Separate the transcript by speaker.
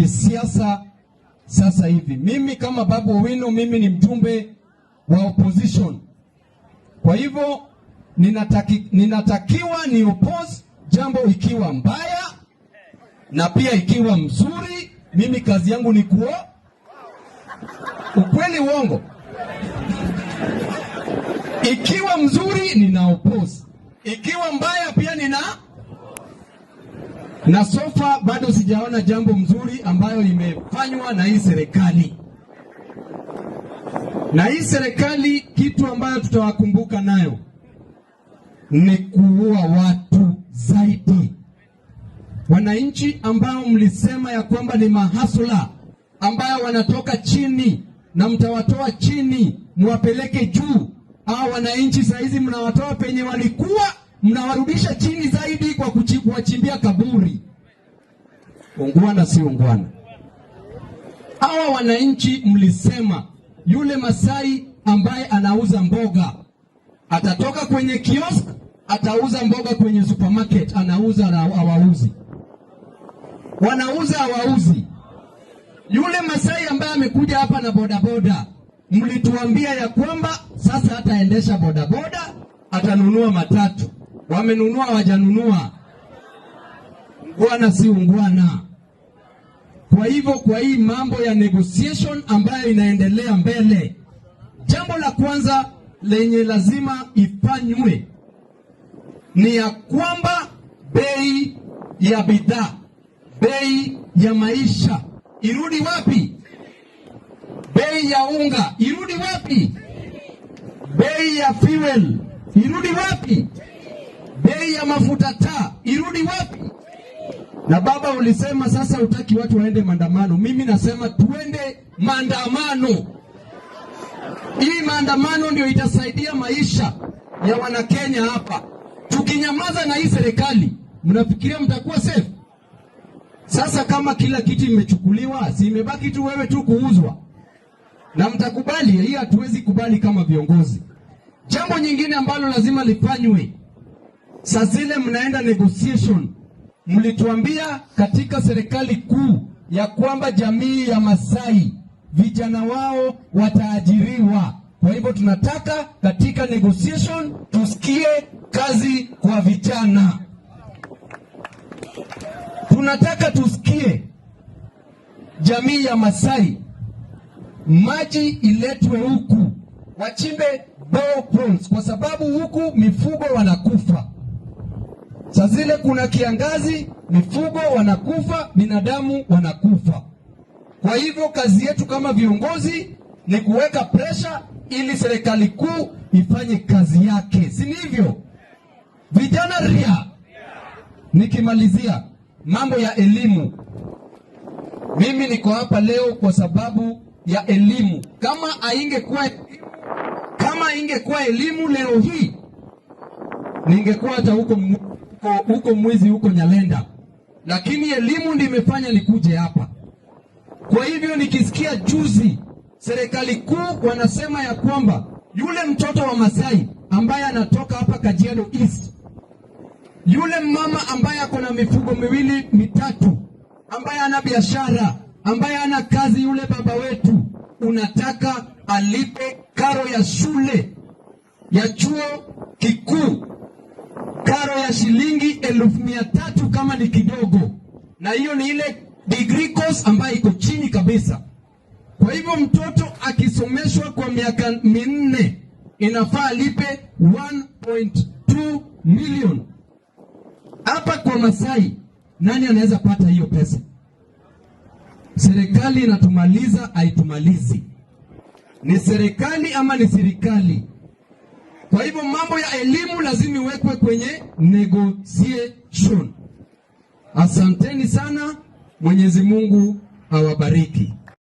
Speaker 1: Kisiasa sasa hivi, mimi kama Babu Owino, mimi ni mjumbe wa opposition. Kwa hivyo ninatakiwa ni oppose jambo ikiwa mbaya na pia ikiwa mzuri. Mimi kazi yangu ni kuo ukweli, uongo. Ikiwa mzuri nina oppose, ikiwa mbaya pia nina na so far bado sijaona jambo mzuri ambayo imefanywa na hii serikali. Na hii serikali, kitu ambayo tutawakumbuka nayo ni kuua watu zaidi. Wananchi ambao mlisema ya kwamba ni mahasla ambayo wanatoka chini na mtawatoa chini muwapeleke juu. Hao wananchi saa hizi mnawatoa penye walikuwa, mnawarudisha chini zaidi kwa kuwachimbia kaburi. Ungwana si ungwana. Hawa wananchi mlisema yule Masai ambaye anauza mboga atatoka kwenye kiosk, atauza mboga kwenye supermarket, anauza na hawauzi, wanauza hawauzi. Yule Masai ambaye amekuja hapa na bodaboda, mlituambia ya kwamba sasa ataendesha bodaboda, atanunua matatu. Wamenunua hawajanunua? Ungwana si ungwana. Kwa hivyo, kwa hii mambo ya negotiation ambayo inaendelea mbele, jambo la kwanza lenye lazima ifanywe ni ya kwamba bei ya bidhaa, bei ya maisha irudi wapi? Bei ya unga irudi wapi? Bei ya fuel irudi wapi? Bei ya mafuta taa irudi wapi? Na baba, ulisema sasa hutaki watu waende maandamano. Mimi nasema tuende maandamano. Hii maandamano ndio itasaidia maisha ya Wanakenya hapa. Tukinyamaza na hii serikali, mnafikiria mtakuwa safe? Sasa kama kila kitu imechukuliwa, si imebaki tu wewe tu kuuzwa, na mtakubali? Hii hatuwezi kubali kama viongozi. Jambo nyingine ambalo lazima lifanywe, saa zile mnaenda negotiation, mlituambia katika serikali kuu ya kwamba jamii ya Masai vijana wao wataajiriwa. Kwa hivyo tunataka katika negotiation tusikie kazi kwa vijana. Tunataka tusikie jamii ya Masai, maji iletwe huku, wachimbe boreholes, kwa sababu huku mifugo wanakufa. Saa zile kuna kiangazi, mifugo wanakufa, binadamu wanakufa. Kwa hivyo kazi yetu kama viongozi ni kuweka pressure ili serikali kuu ifanye kazi yake, si ndivyo? Vijana ria. Nikimalizia mambo ya elimu, mimi niko hapa leo kwa sababu ya elimu. Kama ingekuwa elimu leo hii ningekuwa hata huko huko, huko mwizi huko Nyalenda, lakini elimu ndio imefanya nikuje hapa. Kwa hivyo nikisikia juzi serikali kuu wanasema ya kwamba yule mtoto wa Masai ambaye anatoka hapa Kajiado East, yule mama ambaye ako na mifugo miwili mitatu, ambaye ana biashara, ambaye ana kazi, yule baba wetu unataka alipe karo ya shule ya chuo kikuu, karo ya shilingi 300,000 kama ni kidogo, na hiyo ni ile degree course ambayo iko chini kabisa. Kwa hivyo mtoto akisomeshwa kwa miaka 4 inafaa alipe 1.2 million. Hapa kwa Masai nani anaweza pata hiyo pesa? Serikali inatumaliza, haitumalizi? Ni serikali ama ni serikali? Kwa hivyo mambo ya elimu lazima iwekwe kwenye negotiation. Asanteni sana, Mwenyezi Mungu awabariki.